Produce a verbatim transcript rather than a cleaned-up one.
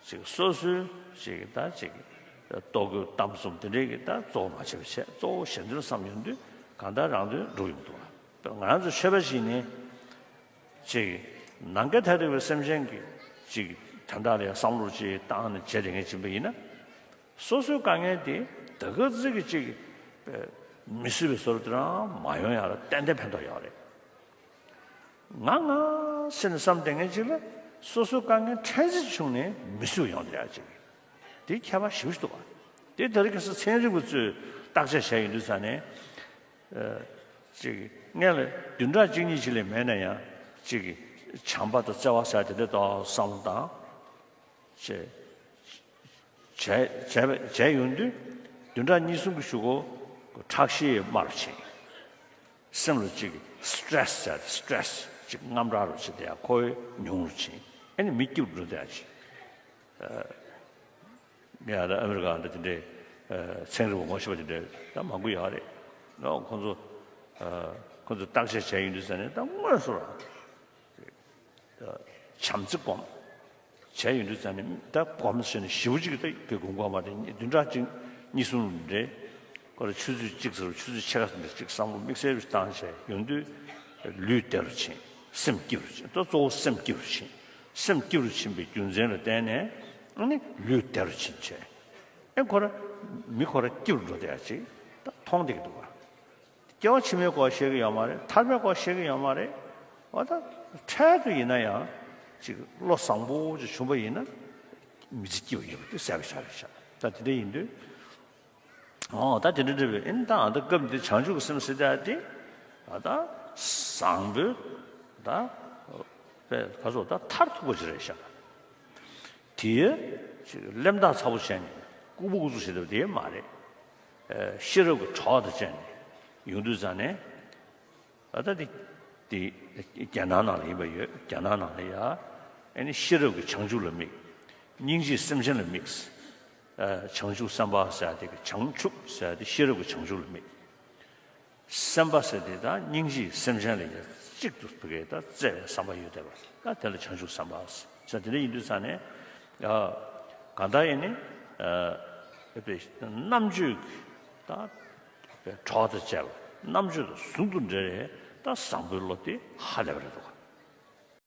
ཅིག་སོ་སོའི་ཅིག་ད་ཅིག་ལྟོ་གོས་གཏམ་གསུམ་དེ་འདྲའི་གི་ད་གཙོ་བོ་མ་བྱས་པ་བྱས། གཙོ་བོ་གཞན་དོན་བསམ་ཡོང་དུས་གང་ལྟར་རང་དོན་འགྲུབ་ཡོང་འདུག་བ། ང་རང་ཚོ་ཆོས་པ་ཞིག་ནི་ཅིག་ནམ་མཁའ་མཐའ་ཡས་པའི་སེམས་ཅན་གྱི་ཅིག་དོན་དག་ལ་ཡང་བསམ་བློ་ཅིག་བཏང་ནས་བྱེད་བསྡད་མཁན་ཅིག་ཡིན་པ་ཡིན་ན། སོ་སོའི་དཀའ་ངལ་དེ་ད་ག་ཙིག་གི་ཅིག་མི་བཟོད་པའི་བཟོ་འདྲ་དེ་རང་མ་ཡོང་ཡ་ལ་ཏན་ཏན་ཕན་ཐོགས་ཡོད་རེད། ང་ང་ཟེར་ནས་བསམ་བསྡད་མཁན་ཅིག་ལ་སོ་སོའི་དཀའ་ངལ་ཕྲན་ཚེགས་བྱུང་ནས་མི་བཟོད་ཡོང་བསྡད་ཡ་ཅིག་དེ་ཁྱད་པར་ཞེ་པོ་ཅིག་འདུག་བ། དེ་དེ་རིང་ཁ་སང་ཚན་རིག་པ་ཚོས་བརྟག་དཔྱད་བྱས་ཡོང་དུས་ཙང་ནས། ཨ་ཅིག་སྔོན་ལ་བདུན་ཕྲག་གཅིག་གཉིས་ཅིག་ལས་མེད་ན་ཡང་ཅིག་བྱམས་པ་དང་བརྩེ་བ་ཟེར་དེ་འདྲ་ཏོག་བསམ་བློ་བཏང་། བྱས་བྱས་བྱས་བྱས་ཡོང་དུས་བདུན་ཕྲག་གཉིས་གསུམ་གྱི་གཞུག་གུ་ཁྲག་ཤེད་དམའ་རུ་ཕྱིན། སེམས་ལ་ཅིག་སི་ཊེ་རེ་སི་ཟེར། སི་ཊེ་རེ་སི་ཅིག་དངངས་སྐྲག་རུ་ཕྱིན། དེ་ཡང་ཁོ་བོའི་ཉུང་རུ་ཕྱིན། ཨ་ནི་མི་སྐྱིད་པོ་འགྲོ་དེ་ཡང་ཕྱིན། ངས་ཨ་ཨ་མི་རི་ཀ་འདྲ་དེ་འདྲའི་ཚན་རིག་པ་ངོ་ཤེས་པ་དེ་འདྲའི་ད་མང་པོ་ཡོད་རེད། ཨོ་ཁོང་ཚོ་ཁོང་ཚོ་བརྟག་དཔྱད་བྱས་ཡོང་དུས་ཙང་ནས་ད་དངོས་སུ་ར་བྱམས་བརྩེ་སྒོམ་བྱས་ཡོང་དུས་ཙང་ནས། ད་སྒོམ་ཟེར་ནས་ཞེ་པོ་ཅིག་ད་དགོས་མཁོ་མ་རེད། བདུན་ཕྲག་གཅིག་གཉིས་གསུམ་རེད། ཁོ་ར་ཆུ་ཚོད་གཅིག་ཙམ་ཆུ་ཚོད་ཕྱེད་ཀ་ཙམ་ཅིག་བསམ་བློ་དམིགས་བསལ་བཏང་བྱས་ཡོང་དུས་ལུས་བདེ་རུ་ཕྱིན། སེམས་སྐྱིད་རུ་ཕྱིན། ད་གཙོ་བོ་སེམས་སྐྱིད་རུ་ཕྱིན། སེམས་སྐྱིད་རུ་ཕྱིན་པའི་རྒྱུ་མཚན་ལ་བརྟེན་ནས་ཨ་ནི་ལུས་བདེ་རུ་ཕྱིན་བྱས། ཨེ་ཁོ་ར་མི་ཁོ་ར་སྐྱིད་རུ་འགྲོ་བསྡད་ཡ་ཅིག་ད་མཐོང་བསྡད་ཀྱི་འདུག་བ། སྐྱེ་བ་ཕྱི་མའི་སྐོར་བཤད་ཀྱི་ཡོད་མ་རེད། ཐར་པའི་སྐོར་བཤད་ཀྱི་ཡོད་མ་རེད། འོ་ད་འཕྲལ་དུ་ཡིན་ན་ཡང་ཅིག་བློ་བཟང་པོ་ཅིག་བྱུང་པ་ཡིན་ན་མི་ཚེ་སྐྱིད་པ་ཡོད་པ་དེ་གསལ་པོ་ཆགས་རེད་ཤག་ད་དེ་འདྲ་ཡིན་དུས། ཨོ་ད་དེ་འདྲ་འདྲ་བས། ཨེ་ད་ཨ་ད་སྐབས་འདི་བྱང་ཆུབ་ཀྱི་སེམས་ཟེར་ཡ་དེ་ཨ་ད་བཟང་པོའི་ད་པའི་ག་ཚོད་ད་མཐར་ཐུག་པ་ཅིག་རེད་ཤག་དེ་ཅིག་གླེན་རྟགས་ཚ་པོ་བྱས་ནས་ལྐུགས་པ་ལྐུགས་ཚོད་བྱེད་ཐུབ་དེ་མ་རེད། ཤེས་རབ་ཀྱི་གྲོགས་དང་བཅས་ནས་ཡོང་དུས་ཙང་ནས། ཨ་ད་དེ་དེ་རྒྱ་ནག་ནང་ལ་ཡིན་པ་ཡོད། རྒྱ་ནག་ནང་ལ་ཡ་ཨ་ནི་ཤེས་རབ་ཀྱི་བྱང་ཆུབ་ལ་དམིགས། སྙིང་རྗེའི་སེམས་ཅན་ལ་དམིགས། བྱང་ཆུབ་སེམས་དཔའ་ཟེར་ཡ་དེ་གི་བྱང་ཆུབ་ཟེར་ཡ་དེ་ཤེས་རབ་ཀྱི་བྱང་ཆུབ་ལ་དམིགས། སེམས་དཔའ་ཟེར་དེ་ད་སྙིང་རྗེའི་སེམས་ཅན་ལ་ཡང་གཅིག་ཏུ་བུ་གའི་ད་བརྩེ་བའི་བསམ་པ་ཡོད་བསྡད་པ་ད་དེ་ལ་བྱང་ཆུབ་སེམས་དཔའ་ཟེར། དེ་འདྲ་ཡིན་དུས་ཙང་ནས་ཡ་གང་ལྟར་ཡིན་ནི་ཨ་པའི་རྣམ་དཔྱོད་ཀྱི་ད་པའི་གྲོགས་དང་བཅས་པ། རྣམ་དཔྱོད་དང་ཟུང་དུ་འབྲེལ་བའི་ད་བཟང་པོའི་བློ་དེ་ཧ་ལས་པ་རེད་འདུག